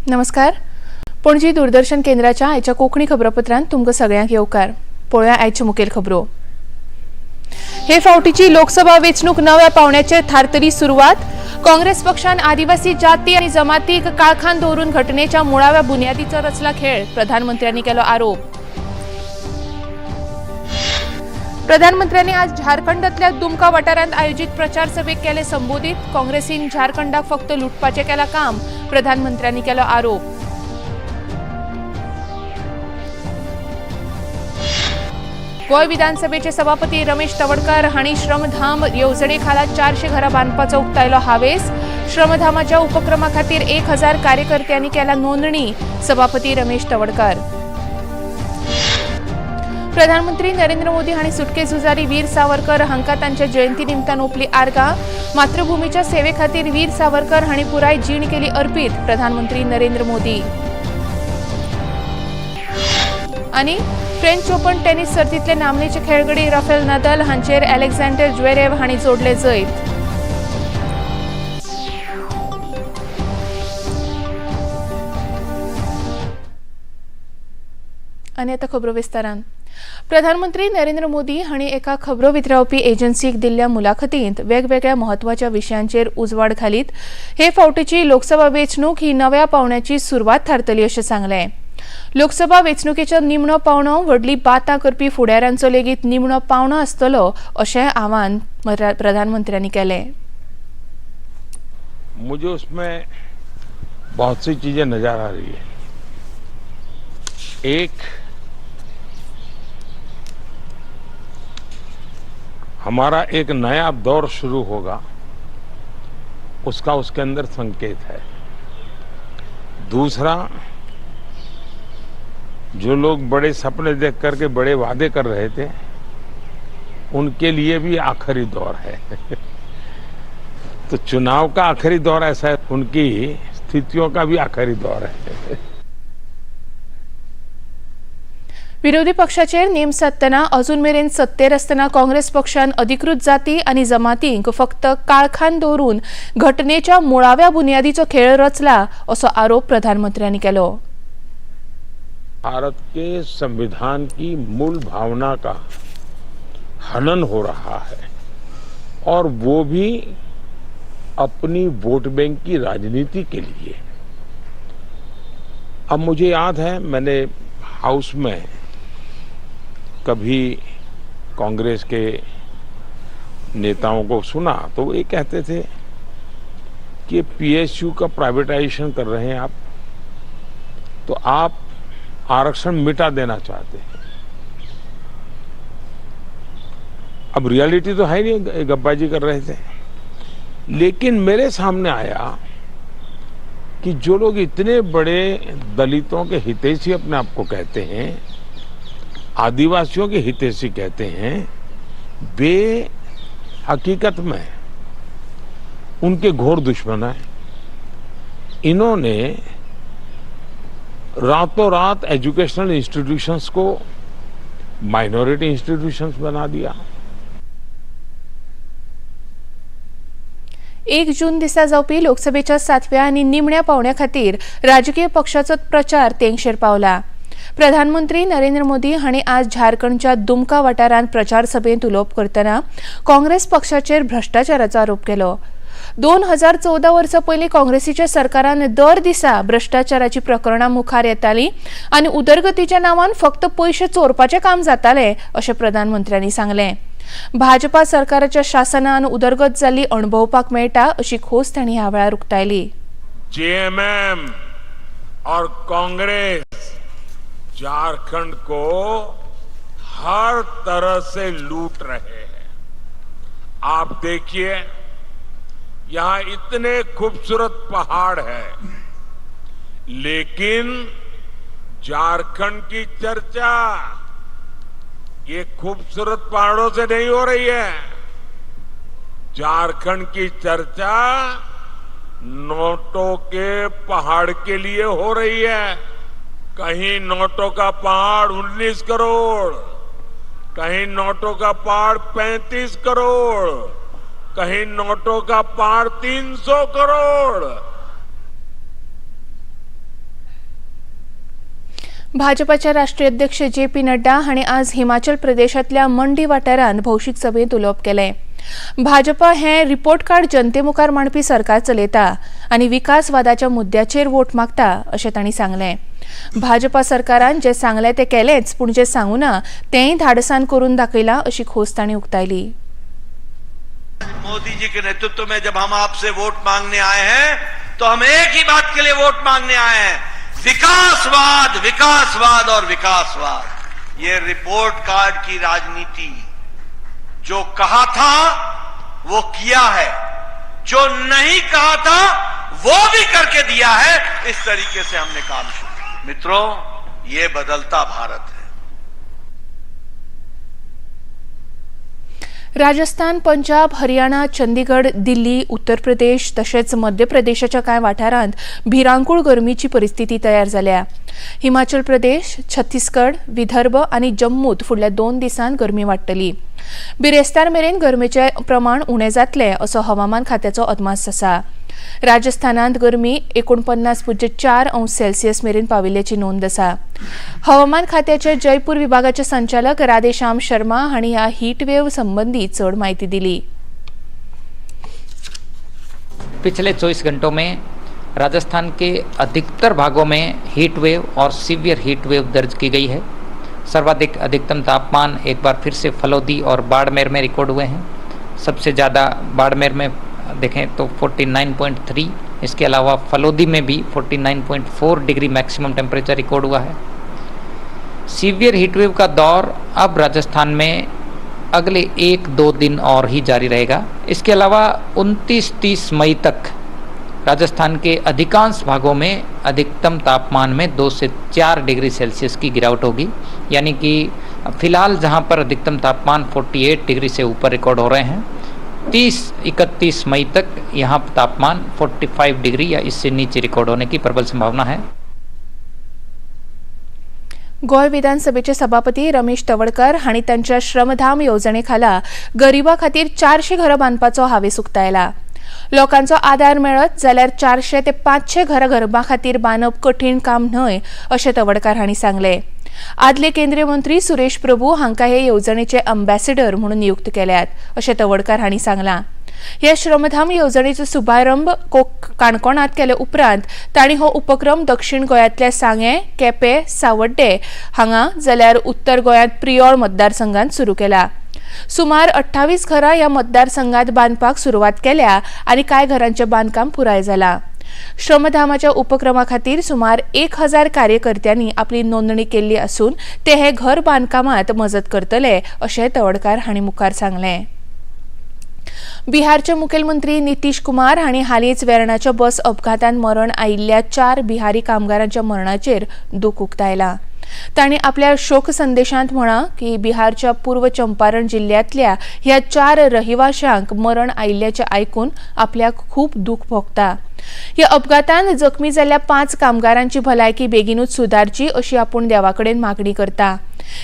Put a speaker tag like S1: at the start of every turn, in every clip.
S1: नमस्कार, पणजी दूरदर्शन केंद्राच्या आयच्या कोंकणी खबरापत्रांत तुमकां सगळ्यांक येवकार. पळोवया आयच्यो मुखेल खबरो. हे फावटीची लोकसभा वेंचणूक नव्या पावण्याचेर थारतली सुरवात. काँग्रेस पक्षान आदिवासी जाती आनी जमातीक काळखान दवरून घटनेच्या मुळाव्या बुन्यादीचो रचला खेळ, प्रधानमंत्र्यांनी केलो आरोप. प्रधानमंत्र्यांनी आज झारखंडातल्या दुमका वाठारांत आयोजित प्रचार सभेक केले संबोधित. काँग्रेसीन झारखंडाक फक्त लुटपाचें केलां काम, प्रधानमंत्र्यांनी केलो आरोप. गोंय विधानसभेचे सभापती रमेश तवडकर हांणी श्रमधाम येवजणे खाला 400 घरां बांदपाचो उक्तायलो हावेस. श्रमधामाच्या उपक्रमा खातीर 1000 कार्यकर्त्यांनी केला नोंदणी, सभापती रमेश तवडकर. प्रधानमंत्री नरेंद्र मोदी हांणी सुटके झुजारी वीर सावरकर हांकां तांच्या जयंती निमतान ओंपली आर्गां. मातृभूमीच्या सेवे खातीर वीर सावरकर हांणी पुराय जीण केली अर्पीत, प्रधानमंत्री नरेंद्र मोदी. आनी फ्रेंच ओपन टेनिस सर्तींतले नामनेचे खेळगडी राफेल नदाल हांचेर अलेक्झांडर ज्वेरेव हांणी जोडले जैत. आनी आतां खबरो विस्तारान. प्रधानमंत्री नरेंद्र मोदी हांणी एका खबरो वितरावपी एजन्सीक दिल्ल्या मुलाखतींत वेगवेगळ्या म्हत्वाच्या विशयांचेर उजवाड घालीत हे फावटीची लोकसभा वेंचणूक ही नव्या पावण्याची सुरवात थारतली अशें सांगलें. लोकसभा वेंचणुकेचो निमणो पावणो व्हडली बातां करपी फुडाऱ्यांचो लेगीत निमणो पावणो आसतलो अशें आवाहन प्रधानमंत्र्यांनी केलें.
S2: मुझे उसमें बहुत सी चीजें नजर आ रही है. एक, हमारा एक नया दौर शुरू होगा, उसका उसके अंदर संकेत है. दूसरा, जो लोग बड़े सपने देख करके बड़े वादे कर रहे थे उनके लिए भी आखिरी दौर है. तो चुनाव का आखिरी दौर ऐसा है, उनकी स्थितियों का भी आखिरी दौर है.
S1: विरोधी पक्षाचेर नेम सादतना अजून मेरेन सत्तेर आसतना काँग्रेस पक्षान अधिकृत जाती आनी जमातींक फक्त काळखान दवरून घटनेच्या मुळाव्या बुन्यादीचो खेळ रचला असो आरोप प्रधानमंत्र्यांनी केलो.
S2: भारत के संविधान की मूल भावना का हनन हो रहा है और वो भी अपनी वोट बैंक की राजनीति के लिए. अब मुझे याद है, मैंने हाउस में कभी कांग्रेस के नेताओं को सुना तो वो ये कहते थे कि पीएसयू का प्राइवेटाइजेशन कर रहे हैं आप, तो आप आरक्षण मिटा देना चाहते हैं. अब रियलिटी तो है नहीं, गप्पाजी कर रहे थे. लेकिन मेरे सामने आया कि जो लोग इतने बड़े दलितों के हितैषी अपने आप को कहते हैं, आदिवासियों के हितैषी कहते हैं, वे हकीकत में उनके घोर दुश्मन हैं. इन्होंने रातों रात एजुकेशनल इंस्टीट्यूशंस को माइनॉरिटी इंस्टीट्यूशंस बना दिया.
S1: 1 जून दिसा जावपी लोकसभेच्या 7व्या आनी निमण्या पावण्या खातीर राजकीय पक्षाचो प्रचार तेंगशेर पावला. प्रधानमंत्री नरेंद्र मोदी हांणी आज झारखंडच्या दुमका वाठारांत प्रचार सभेंत उलोवप करतना काँग्रेस पक्षाचेर भ्रश्टाचाराचो आरोप केलो. 2014 वर्सा पयलीं काँग्रेसीच्या सरकारान दर दिसा भ्रश्टाचाराची प्रकरणां मुखार येतालीं आनी उदरगतीच्या नांवान फक्त पयशे चोरपाचें काम जातालें अशें प्रधानमंत्र्यांनी सांगलें. भाजपा सरकाराच्या शासनान उदरगत जाल्ली अणभवपाक मेळटा अशी खोस तांणी ह्या वेळार उक्तायली.
S2: जेएमएम और कांग्रेस झारखंड को हर तरह से लूट रहे हैं. आप देखिए, यहां इतने खूबसूरत पहाड़ है, लेकिन झारखंड की चर्चा ये खूबसूरत पहाड़ों से नहीं हो रही है. झारखंड की चर्चा नोटों के पहाड़ के लिए हो रही है. कहीं नोटों का पहाड़ 19 करोड़, कहीं नोटों का पहाड़ 35 करोड़, कहीं नोटों का पहाड़ 300 करोड़.
S1: भाजपाचे राष्ट्रीय अध्यक्ष जे पी नड्डा हांणी आज हिमाचल प्रदेशांतल्या मंडी वाठारांत भौशीक सभेंत उलोवप केलें. भाजपा हें रिपोर्ट कार्ड जनते मुखार मांडपी सरकार चलयता आनी विकासवादाच्या मुद्द्याचेर वोट मागता अशें तांणी सांगलें. भाजपा सरकारान जें सांगलें तें केलेंच, पूण जें सांगू ना तेंय धाडसान करून दाखयलां अशी खोस तांणी उक्तायली.
S3: मोदी जी के नेतृत्व में जब हम आपसे वोट मांगने आए हैं तो हम एक ही बात के लिए वोट मांगने आए हैं, विकासवाद, विकासवाद और विकासवाद। ये रिपोर्ट कार्ड की राजनीति, जो कहा था वो किया है, जो नहीं कहा था वो भी करके दिया है। इस तरीके से हमने काम शुरू किया। मित्रों, ये बदलता भारत है।
S1: राजस्थान, पंजाब, हरियाणा, चंदीगड, दिल्ली, उत्तर प्रदेश तशेंच मध्य प्रदेशाच्या कांय वाठारांत भिरांकूळ गरमीची परिस्थिती तयार जाल्या. हिमाचल प्रदेश, छत्तीसगड, विदर्भ आनी जम्मूत फुडल्या 2 दिसांत गरमी वाडटली. बिरेस्तार मेरेन गरमेचें प्रमाण उणें जातलें असो हवामान खात्याचो अदमास आसा. राजस्थानांत गरमी 49.4 अंश सेल्सियस मेरेन पाविल्ल्याची नोंद आसा. हवामान खात्याचे जयपूर विभागाचे संचालक राधेश्याम शर्मा हांणी ह्या हीटवेव संबंदी चड म्हायती दिली.
S4: पिछले 24 घंटों में राजस्थान के अधिकतर भागों में हीट वेव और सीवियर हीट वेव दर्ज की गई है। सर्वाधिक अधिकतम तापमान एक बार फिर से फलोदी और बाड़मेर में रिकॉर्ड हुए हैं। सबसे ज़्यादा बाड़मेर में देखें तो 49.3, इसके अलावा फलोदी में भी 49.4 डिग्री मैक्सिमम टेम्परेचर रिकॉर्ड हुआ है। सीवियर हीटवेव का दौर अब राजस्थान में अगले 1-2 दिन और ही जारी रहेगा। इसके अलावा 29-30 मई तक राजस्थान के अधिकांश भागों में अधिकतम तापमान में 2 से 4 डिग्री सेल्सियस की गिरावट होगी, यानी कि फिलहाल जहां पर अधिकतम तापमान 48 डिग्री से ऊपर रिकॉर्ड हो रहे हैं, 30-31 मई तक यहाँ तापमान 45 डिग्री या इससे नीचे रिकॉर्ड होने की प्रबल संभावना है।
S1: गोंय विधानसभेचे सभापती रमेश तवडकर हांणी तांच्या श्रमधाम येवजणे खाला गरिबां खातीर 400 घरां बांदपाचो हावेस उक्तायला. लोकांचो आदार मेळत जाल्यार 400 ते 500 घरां गरिबां खातीर बांदप कठीण काम न्हय अशें तवडकार हांणी सांगलें. आदले केंद्रीय मंत्री सुरेश प्रभू हांकां हे येवजणेचे अम्बॅसिडर म्हणून नियुक्त केल्यात अशें तवडकार हांणी सांगलां. हे श्रमधाम येवजणेचो शुभारंभ काणकोणांत केले उपरांत तांणी हो उपक्रम दक्षिण गोंयांतल्या सांगें, केपें, सावड्डे हांगा जाल्यार उत्तर गोंयांत प्रियोळ मतदारसंघांत सुरू केला. सुमार 28 घरां ह्या मतदारसंघात बांदपाक सुरवात केल्या आनी कांय घरांचें बांदकाम पुराय जालां. श्रमधामाच्या उपक्रमा खातीर सुमार 1000 कार्यकर्त्यांनी आपली नोंदणी केल्ली आसून ते हे घर बांदकामात मजत करतले अशें तवडकार हांणी मुखार सांगलें. बिहारचे मुखेलमंत्री नितीश कुमार हांणी हालींच वेर्णाच्या बस अपघातांत मरण आयिल्ल्या 4 बिहारी कामगारांच्या मरणाचेर दूख उक्तायला. तांणी आपल्या शोक संदेशांत म्हळां की बिहारच्या पूर्व चंपारण जिल्ल्यांतल्या ह्या 4 रहिवाशांक मरण आयिल्ल्याचें आयकून आपल्याक खूब दूख भोगता. ह्या अपघातांत जखमी जाल्ल्या 5 कामगारांची भलायकी बेगीनूच सुदारची अशी आपूण देवा कडेन मागणी करता.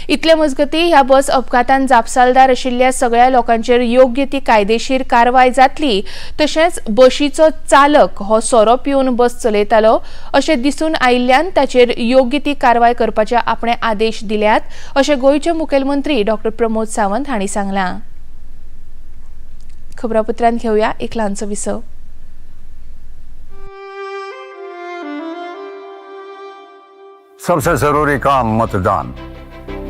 S1: इतले मजगती ह्या बस अपघातांत जापसालदार आशिल्ल्या सगळ्या लोकांचेर योग्य ती कायदेशीर कारवाय जातली, तशेंच बशीचो चालक हो सोरो पिवन बस चलयतालो अशें दिसून आयिल्ल्यान ताचेर योग्य ती कारवाय करपाचे आपणे आदेश दिल्यात अशें गोंयचे मुखेलमंत्री डॉक्टर प्रमोद सावंत हांणी सांगलां. खबरापत्रांत घेवया एक ल्हानसो विसव.
S5: सबसे जरूरी काम मतदान।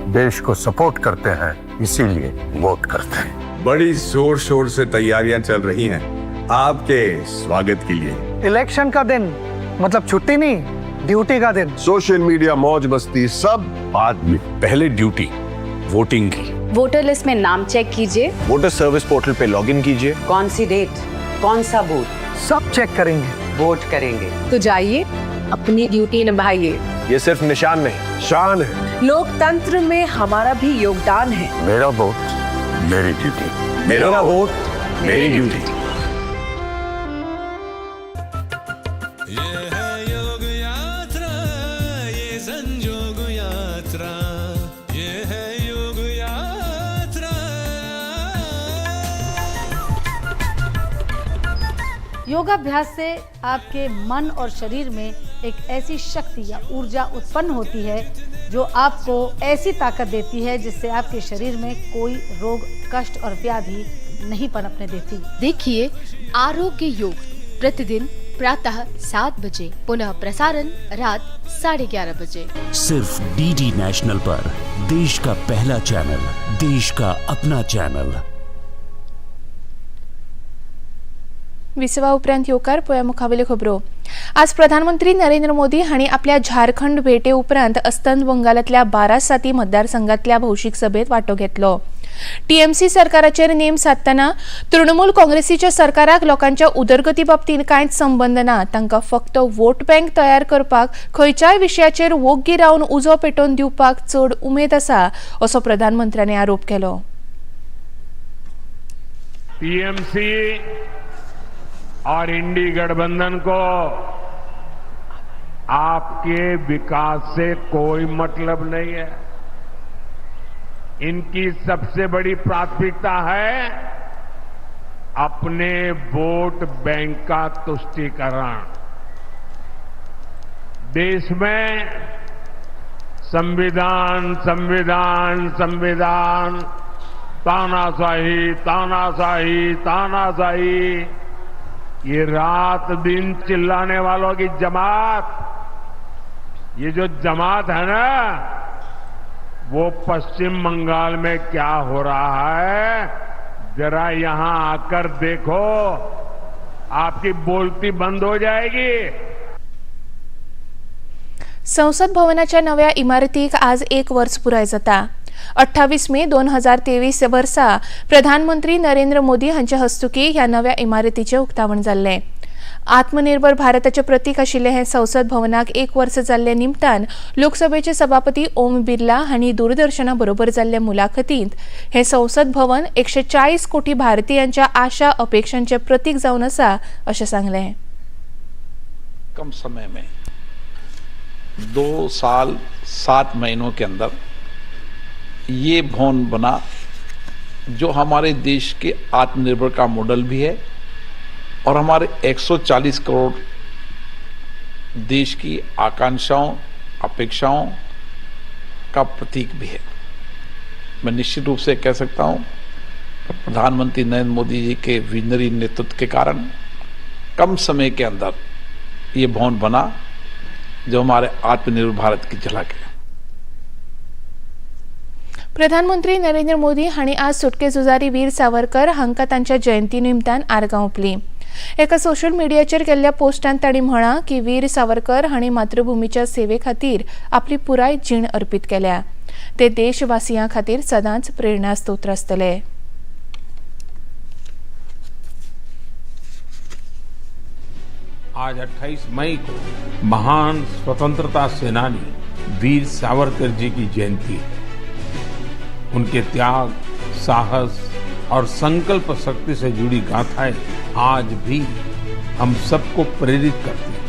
S5: देश को सपोर्ट करते हैं, इसीलिए वोट करते हैं।
S6: बड़ी जोर शोर से तैयारियां चल रही हैं आपके स्वागत के लिए।
S7: इलेक्शन का दिन मतलब छुट्टी नहीं, ड्यूटी का दिन।
S6: सोशल मीडिया, मौज मस्ती सब बाद में, पहले ड्यूटी वोटिंग की।
S8: वोटर लिस्ट में नाम चेक कीजिए,
S9: water service portal pay login कीजिए।
S10: कौन सी डेट, कौन सा बूथ,
S7: सब चेक करेंगे,
S10: वोट करेंगे।
S8: तो जाइए अपनी ड्यूटी निभाइए।
S9: ये सिर्फ निशान नहीं, शान है।
S8: लोकतंत्र में हमारा भी योगदान है।
S5: मेरा वोट मेरी ड्यूटी।
S6: मेरा वोट मेरी ड्यूटी।
S11: ये है योग यात्रा, ये संजोग यात्रा, ये है योग यात्रा।
S12: योगाभ्यास से आपके मन और शरीर में एक ऐसी शक्ति या ऊर्जा उत्पन्न होती है जो आपको ऐसी ताकत देती है जिससे आपके शरीर में कोई रोग, कष्ट और व्याधि नहीं पनपने देती।
S13: देखिए आरोग्य योग प्रतिदिन प्रातः 7 बजे, पुनः प्रसारण रात 11:30 बजे।
S14: सिर्फ डीडी नेशनल पर देश का पहला चैनल, देश का अपना चैनल।
S1: विसवा उपरांत येवकार. पळोवया मुखावेल्यो खबरो. आज प्रधानमंत्री नरेंद्र मोदी हांणी आपल्या झारखंड भेटे उपरांत अस्तंत बंगालांतल्या बारासाती मतदारसंघातल्या भौशीक सभेत वांटो घेतलो. टीएमसी सरकाराचेर नेम सादतना तृणमूल काँग्रेसीच्या सरकाराक लोकांच्या उदरगती बाबतींत कांयच संबंद ना, तांकां फक्त वोट बँक तयार करपाक खंयच्याय विशयाचेर वोग्गी रावन उजो पेटोवन दिवपाक चड उमेद आसा असो प्रधानमंत्र्यांनी आरोप केलो.
S2: टीएमसी और इंडी गठबंधन को आपके विकास से कोई मतलब नहीं है। इनकी सबसे बड़ी प्राथमिकता है अपने वोट बैंक का तुष्टीकरण। देश में संविधान संविधान संविधान, तानाशाही तानाशाही तानाशाही, ये रात दिन चिल्लाने वालों की जमात, ये जो जमात है ना, वो पश्चिम बंगाल में क्या हो रहा है जरा यहां आकर देखो, आपकी बोलती बंद हो जाएगी।
S1: संसद भवनाच्या नव्या इमारतीक आज एक वर्स पुराय जाता. 28 मे 2023 वर्सा प्रधानमंत्री नरेंद्र मोदी हांच्या हस्तुकी ह्या नव्या इमारतीचें उक्तावण जाल्लें. आत्मनिर्भर भारताचें प्रतीक आशिल्लें हें संसद भवनाक एक वर्स जाल्ले निमतान लोकसभेचे सभापती ओम बिर्ला हांणी दूरदर्शना बरोबर जाल्ले मुलाखतींत हें संसद भवन 140 कोटी भारतीयांच्या आशा अपेक्षांचें प्रतीक जावन आसा अशें सांगलें.
S15: कम समय में 2 साल 7 महीनों के अंदर ये भवन बना, जो हमारे देश के आत्मनिर्भर का मॉडल भी है और हमारे 140 करोड़ देश की आकांक्षाओं, अपेक्षाओं का प्रतीक भी है। मैं निश्चित रूप से कह सकता हूं, प्रधानमंत्री नरेंद्र मोदी जी के विजनरी नेतृत्व के कारण कम समय के अंदर ये भवन बना, जो हमारे आत्मनिर्भर भारत की झलक है।
S1: प्रधानमंत्री नरेंद्र मोदी हांणी आज सुटके झुजारी वीर सावरकर हांकां तांच्या जयंती निमतान आर्गां ओंपलीं. एका सोशल मिडियाचेर केल्ल्या पोस्टांत तांणी म्हळां की वीर सावरकर हांणी मातृभूमीच्या सेवे खातीर आपली पुराय जीण अर्पीत केल्या. ते देशवासियां खातीर सदांच प्रेरणास्त्रोत आसतले.
S2: आज 28 मई को महान स्वतंत्रता सेनानी वीर सावरकर जी की जयंती है। उनके त्याग, साहस और संकल्प शक्ति से जुड़ी गाथाएं आज भी हम सबको प्रेरित करती हैं।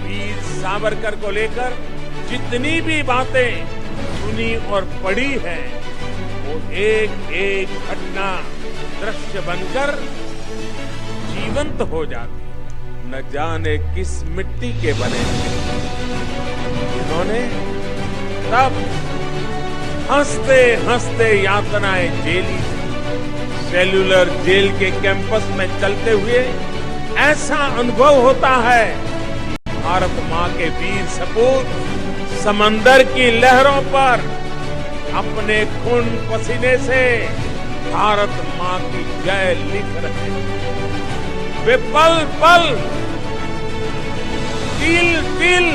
S2: वीर सावरकर को लेकर जितनी भी बातें सुनी और पढ़ी हैं, वो एक एक घटना दृश्य बनकर जीवंत हो जाती है। न जाने किस मिट्टी के बने थे, जिन्होंने तब हंसते हंसते यातनाएं झेली। सेल्यूलर जेल के कैंपस में चलते हुए ऐसा अनुभव होता है, भारत मां के वीर सपूत समंदर की लहरों पर अपने खून पसीने से भारत मां की जय लिख रहे हैं। वे पल पल, तिल तिल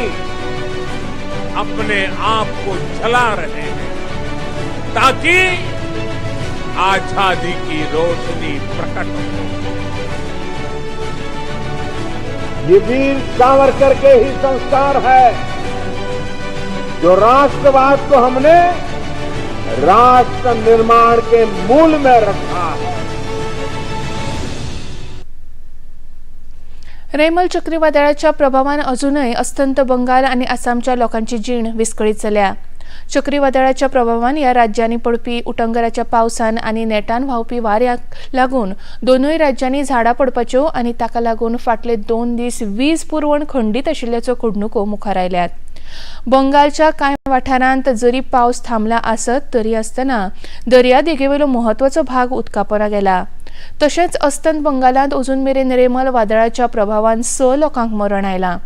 S2: अपने आप को जला रहे हैं, ताकि आजादी की रोशनी प्रकट हो। ये वीर सावरकर के ही संस्कार है जो राष्ट्रवाद को हमने राष्ट्र निर्माण के मूल में रखा है।
S1: रेमल चक्रीवादळाच्या प्रभावान अजूनय अस्तंत बंगाल आनी आसामच्या लोकांची जीण विस्कळीत जाल्या. चक्रीवादळाच्या प्रभावान ह्या राज्यांनी पडपी उटंगराच्या पावसान आनी नेटान व्हांवपी वाऱ्याक लागून दोनूय राज्यांनी झाडां पडपाच्यो आनी ताका लागून फाटले 2 दीस वीज पुरवण खंडीत आशिल्ल्याच्यो घडणुको मुखार आयल्यात. बंगालच्या कांय वाठारांत जरी पावस थांबला आसत तरी आसतना दर्यादेगेवेलो म्हत्वाचो भाग उदकापोरा गेला. तशेंच अस्तंत बंगालांत अजून मेरेन रेमल वादळाच्या प्रभावान 6 लोकांक मरण आयलां.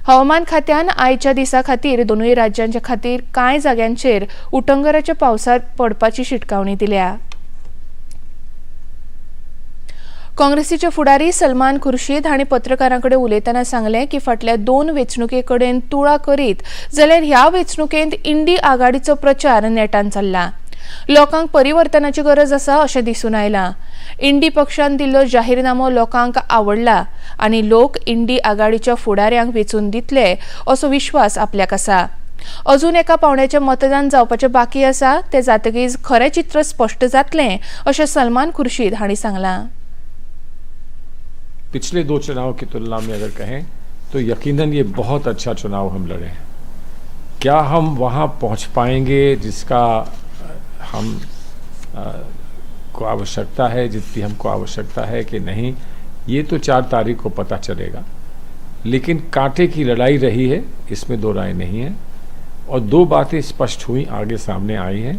S1: हवामान खात्यान आयच्या दिसा खातीर दोनूय राज्यांच्या खातीर कांय जाग्यांचेर उटंगराच्या पावसात पडपाची शिटकावणी दिल्या. काँग्रेसीचे फुडारी सलमान खुर्शीद हांणी पत्रकारां कडेन उलयतना सांगलें की फाटल्या 2 वेंचणुके कडेन तुळा करीत जाल्यार ह्या वेंचणुकेंत इंडी आघाडीचो प्रचार नेटान चल्ला. लोकांक परिवर्तनाची गरज आसा अशें दिसून आयलां. इंडी पक्षान दिल्लो जाहीरनामो लोकांक आवडला आनी लोक इंडी आघाडीच्या फुडाऱ्यांक वेंचून दितले असो विश्वास आपल्याक आसा. अजून एका पावण्याचें मतदान जावपाचें बाकी आसा, तें जातकीच खरें चित्र स्पश्ट जातलें अशें सलमान खुर्शीद हांणी सांगलां.
S16: पिछले 2 चुनाव की तुलना में अगर कहें तो यकीनन ये बहुत अच्छा चुनाव हम लड़े हैं. क्या हम वहाँ पहुँच पाएंगे जिसका हम को आवश्यकता है, जितनी हमको आवश्यकता है कि नहीं, ये तो 4 तारीख को पता चलेगा. लेकिन कांटे की लड़ाई रही है, इसमें दो राय नहीं है. और 2 बातें स्पष्ट हुई, आगे सामने आई हैं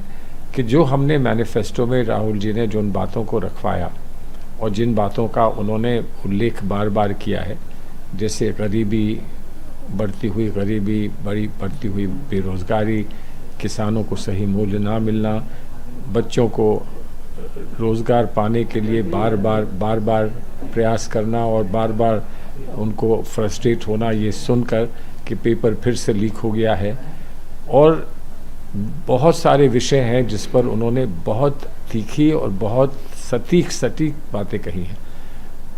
S16: कि जो हमने मैनिफेस्टो में राहुल जी ने जो उन बातों को रखवाया और जिन बातों का उन्होंने उल्लेख बार बार किया है, जैसे गरीबी, बढ़ती हुई गरीबी, बड़ी बढ़ती हुई बेरोज़गारी, किसानों को सही मूल्य ना मिलना, बच्चों को रोज़गार पाने के लिए बार बार बार बार प्रयास करना और बार बार उनको फ्रस्ट्रेट होना ये सुनकर कि पेपर फिर से लीक हो गया है, और बहुत सारे विषय हैं जिस पर उन्होंने बहुत तीखी और बहुत सटीक सटीक बातें कही हैं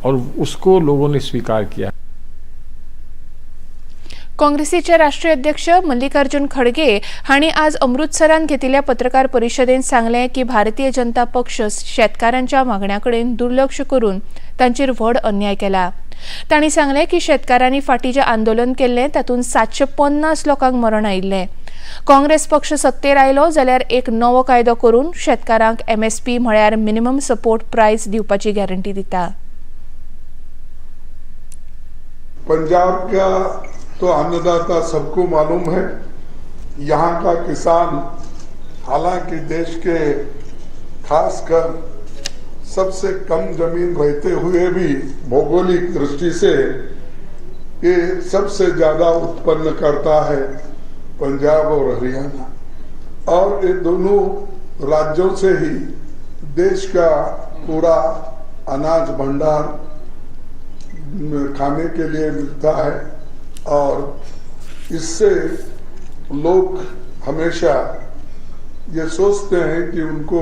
S16: और उसको लोगों ने स्वीकार किया.
S1: काँग्रेसीचे राष्ट्रीय अध्यक्ष मल्लिकार्जुन खडगे हांणी आज अमृतसरांत घेतिल्ल्या पत्रकार परिशदेंत सांगलें की भारतीय जनता पक्ष शेतकारांच्या मागण्यां कडेन दुर्लक्ष करून तांचेर व्हड अन्याय केला. तांणी सांगलें की शेतकारांनी फाटीं जें आंदोलन केल्लें तातूंत 750 लोकांक मरण आयिल्लें. काँग्रेस पक्ष सत्तेर आयलो जाल्यार एक नवो कायदो करून शेतकारांक एमएसपी म्हळ्यार मिनिमम सपोर्ट प्रायस दिवपाची गॅरंटी दिता.
S17: पंजाब का तो अन्नदाता सबको मालूम है. यहाँ का किसान हालांकि देश के खासकर सबसे कम जमीन रहते हुए भी भौगोलिक दृष्टि से ये सबसे ज़्यादा उत्पन्न करता है पंजाब और हरियाणा, और ये दोनों राज्यों से ही देश का पूरा अनाज भंडार खाने के लिए मिलता है। और इससे लोग हमेशा ये सोचते हैं कि उनको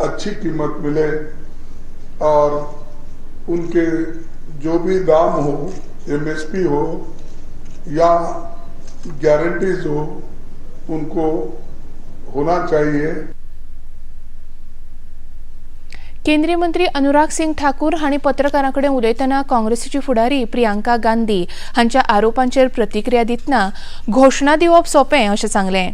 S17: अच्छी कीमत मिले और उनके जो भी दाम हो, एमएसपी हो या गारंटीज हो, उनको होना चाहिए।
S1: केंद्रीय मंत्री अनुराग सिंग ठाकूर हांणी पत्रकारां कडेन उलयतना काँग्रेसीची फुडारी प्रियांका गांधी हांच्या आरोपांचेर प्रतिक्रिया दितना घोशणा दिवप सोंपें अशें सांगलें।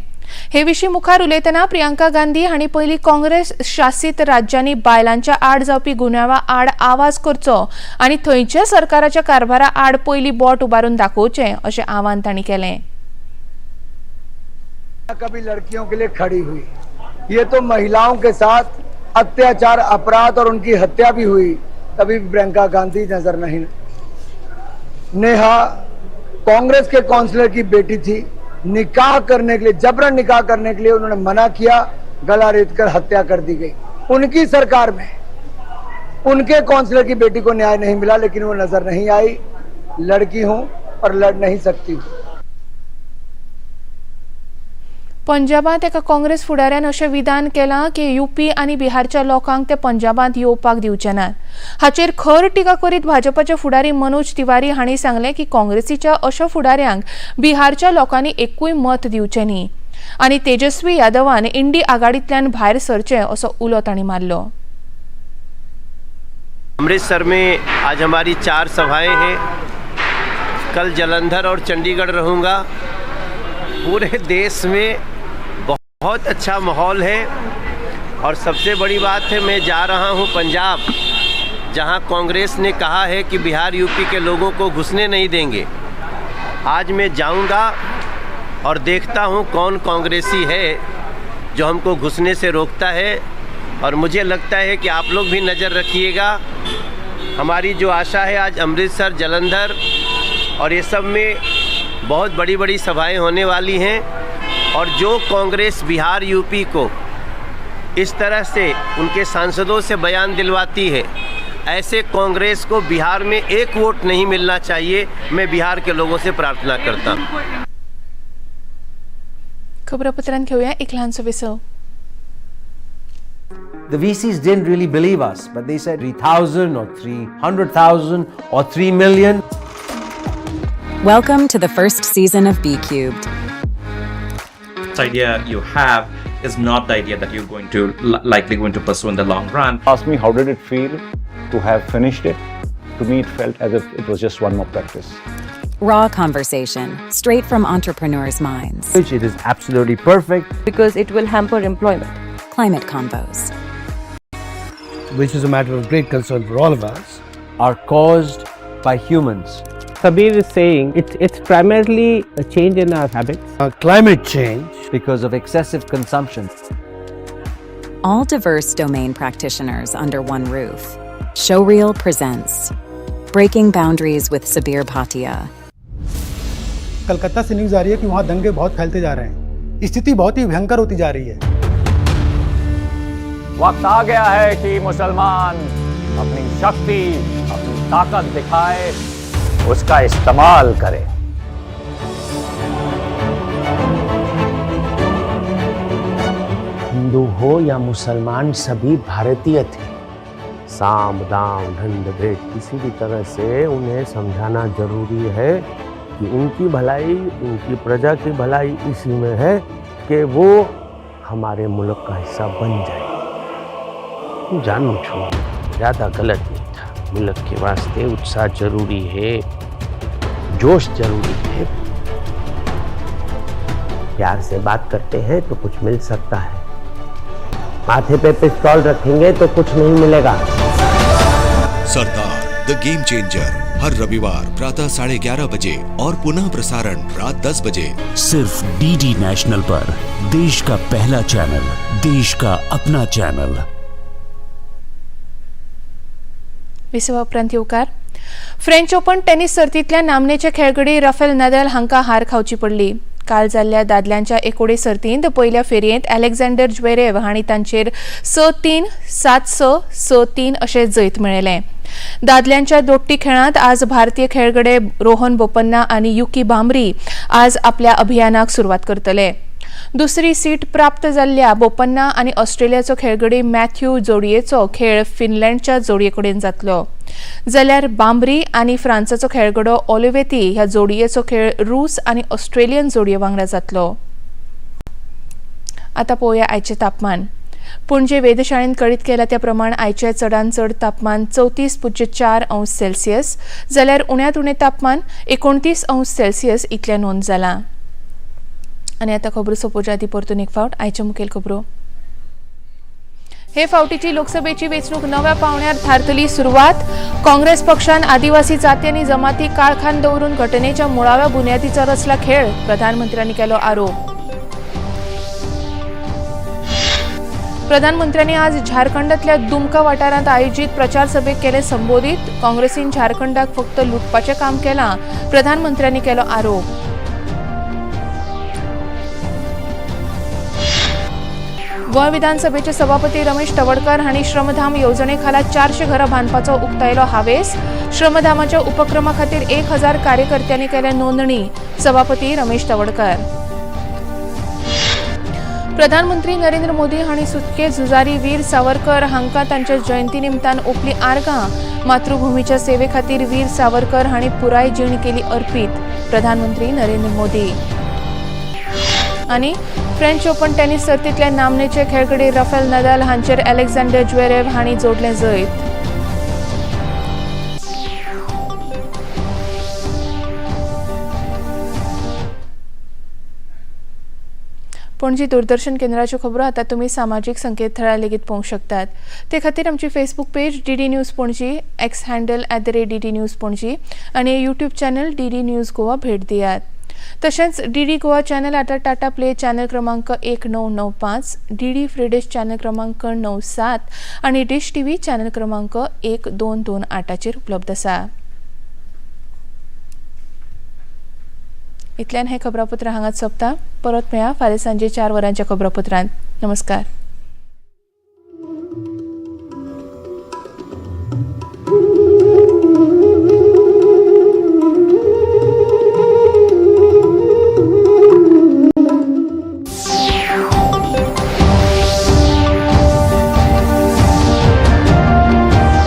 S1: हे विशीं मुखार उलयतना प्रियांका गांधी हांणी पयलीं काँग्रेस शासीत राज्यांनी बायलांच्या आड जावपी गुन्यांवा आड आवाज करचो आनी थंयच्या सरकाराच्या कारभारा आड पयलीं बोट उबारून दाखोवचें अशें आवाहन तांणी केलें।
S18: कभी लड़कियों के लिए खड़ी हुई, ये तो महिलाओं के साथ अत्याचार, अपराध और उनकी हत्या भी हुई, तभी प्रियंका गांधी नजर नहीं। नेहा कांग्रेस के काउंसलर की बेटी थी, निकाह करने के लिए, जबरन निकाह करने के लिए उन्होंने मना किया, गला रेत कर हत्या कर दी गई। उनकी सरकार में उनके काउंसलर की बेटी को न्याय नहीं मिला, लेकिन वो नजर नहीं आई। लड़की हूं और लड़ नहीं सकती हूं।
S1: पंजाबांत एका काँग्रेस फुडाऱ्यान अशें विधान केलां की युपी आनी बिहारच्या लोकांक ते पंजाबांत येवपाक दिवचे नात। हाचेर खर टिका करीत भाजपाचे फुडारी मनोज तिवारी हांणी सांगलें की काँग्रेसीच्या अशा फुडाऱ्यांक बिहारच्या लोकांनी एकूय मत दिवचें न्ही आनी तेजस्वी यादवान इंडी आघाडींतल्यान भायर सरचें असो उलो तांणी मारलो।
S19: अमृतसर में आज हमारी 4 सभाएं हैं, कल जलंधर और चंडीगढ़ रहूँगा। पूरे देश में बहुत अच्छा माहौल है और सबसे बड़ी बात है, मैं जा रहा हूं पंजाब, जहां कांग्रेस ने कहा है कि बिहार यूपी के लोगों को घुसने नहीं देंगे। आज मैं जाऊंगा और देखता हूं कौन कांग्रेसी है जो हमको घुसने से रोकता है। और मुझे लगता है कि आप लोग भी नज़र रखिएगा। हमारी जो आशा है, आज अमृतसर, जलंधर और ये सब में बहुत बड़ी बड़ी सभाएं होने वाली हैं। और जो कांग्रेस बिहार यूपी को इस तरह से उनके सांसदों से बयान दिलवाती है, ऐसे कांग्रेस को बिहार में एक वोट नहीं मिलना चाहिए। मैं बिहार के लोगों से प्रार्थना करता हूँ।
S1: खबरापत्रांत घेऊया एक ल्हानसो विसव।
S20: The VCs didn't really believe us, but they said 3,000 or 300,000 or 3 million.
S21: Welcome to the first season of BCubed.
S22: Idea you have is not the idea that you're going to likely going to pursue in the long run.
S23: Ask me how did it feel to have finished it? To me, it felt as if it was just one more practice.
S21: Raw conversation, straight from entrepreneurs' minds.
S20: It is absolutely perfect.
S24: Because it will hamper employment.
S21: Climate Convos,
S25: which is a matter of great concern for all of us,
S20: are caused by humans.
S26: Sabir is saying it's primarily a change in our habits.
S25: Climate change.
S20: Because of excessive consumption.
S21: All diverse domain practitioners under one roof. Showreel presents Breaking Boundaries with Sabir Bhatia.
S7: Calcutta से news आ रही है कि वहाँ दंगे बहुत फैलते जा रहे हैं, स्थिति बहुत ही भयंकर होती जा रही है।
S27: वक्त आ गया है कि मुसलमान अपनी शक्ति, अपनी ताकत दिखाए, उसका इस्तेमाल करे।
S28: हिंदू हो या मुसलमान, सभी भारतीय थे।
S29: साम दाम दंड भेद किसी भी तरह से उन्हें समझाना जरूरी है कि उनकी भलाई, उनकी प्रजा की भलाई इसी में है कि वो हमारे मुल्क का हिस्सा बन जाए। जानू छू ज़्यादा गलत नहीं था। मुल्क के वास्ते उत्साह जरूरी है, जोश जरूरी है।
S28: प्यार से बात करते हैं तो कुछ मिल सकता है, माथे पे पिस्तौल रखेंगे तो कुछ नहीं मिलेगा।
S30: सरदार the game changer हर रविवार प्रातः 11:30 बजे और पुनः प्रसारण रात 10 बजे,
S14: सिर्फ डीडी नेशनल पर, देश का पहला चैनल, देश का अपना चैनल।
S1: विसवा उपरांत येवकार। फ्रेंच ओपन टेनिस सर्तींतल्या नामनेचे खेळगडी राफेल नदाल हांकां हार खावची पडली। काल जाल्ल्या दादल्यांच्या एकोडे सर्तींत पयल्या फेरयेंत अलेक्झांडर ज्वेरेव हांणी तांचेर 6-3, 7-6, 6-3 अशें जैत मेळयलें। दादल्यांच्या दोट्टी खेळांत आज भारतीय खेळगडे रोहन बोपन्ना आनी युकी भांबरी आज आपल्या अभियानाक सुरवात करतले। दुसरी सीट प्राप्त जाल्ल्या बोपन्ना आनी ऑस्ट्रेलियाचो खेळगडी मॅथ्यू जोडयेचो खेळ फिनलँडच्या जोडये कडेन जातलो, जाल्यार बांबरी आनी फ्रांसाचो खेळगडो ओलिवेती ह्या जोडयेचो खेळ रूस आनी ऑस्ट्रेलियन जोडये वांगडा जातलो। आतां पळोवया आयचें तापमान। पणजे वेधशाळेन कळीत केला त्या प्रमाण आयचें चडांत चड तापमान 34.4 अंश सेल्सियस जाल्यार उण्यांत उणें तापमान 29 अंश सेल्सियस इतलें नोंद जालां। आनी आतां खबरो सोंपोवच्या आदीं परतून एक फावट आयच्यो मुखेल खबरो। हे फावटीची लोकसभेची वेंचणूक नव्या पावण्यार थारतली सुरवात। काँग्रेस पक्षान आदिवासी जाती आनी जमाती काळखान दवरून घटनेच्या मुळाव्या बुन्यादीचो रचला खेळ, प्रधानमंत्र्यांनी केलो आरोप। प्रधानमंत्र्यांनी आज झारखंडातल्या दुमका वाठारांत आयोजित प्रचार सभेक केले संबोधित। काँग्रेसीन झारखंडाक फक्त लुटपाचें काम केलां, प्रधानमंत्र्यांनी केलो आरोप। गोंय विधानसभेचे सभापती रमेश तवडकर हांणी श्रमधाम येवजणे खाला 400 घरां बांदपाचो उक्तायलो हावेस। श्रमधामाच्या उपक्रमा खातीर 1000 कार्यकर्त्यांनी केल्या नोंदणी, सभापती रमेश तवडकर। प्रधानमंत्री नरेंद्र मोदी हांणी सुटके झुजारी वीर सावरकर हांकां तांच्या जयंती निमतान ओंपली आर्गां। मातृभूमीच्या सेवे खातीर वीर सावरकर हांणी पुराय जीण केली अर्पीत, प्रधानमंत्री नरेंद्र मोदी। आनी फ्रेंच ओपन टेनिस सर्तींतले नामनेचे खेळगडी राफेल नदाल हांचेर अलेक्झांडर ज्वेरेव हांणी जोडलें जैत। पणजी दूरदर्शन केंद्राच्यो खबरो आतां तुमी सामाजीक संकेतथळार लेगीत पळोवंक शकतात. ते खातीर आमची Facebook page DD news Panaji, X handle @DD news Panaji आनी YouTube channel DD news Goa भेट दियात. तशेंच डीडी गोवा चॅनल आतां टाटा प्ले चॅनल क्रमांक 1995, डीडी फ्री डिश चॅनल क्रमांक 97 आनी डिश टीव्ही चॅनल क्रमांक 1228चेर उपलब्ध आसा. इतल्यान हें खबरापत्र हांगाच सोंपता. परत मेळया फाल्यां सांजे 4 वरांच्या खबरापत्रांत. नमस्कार.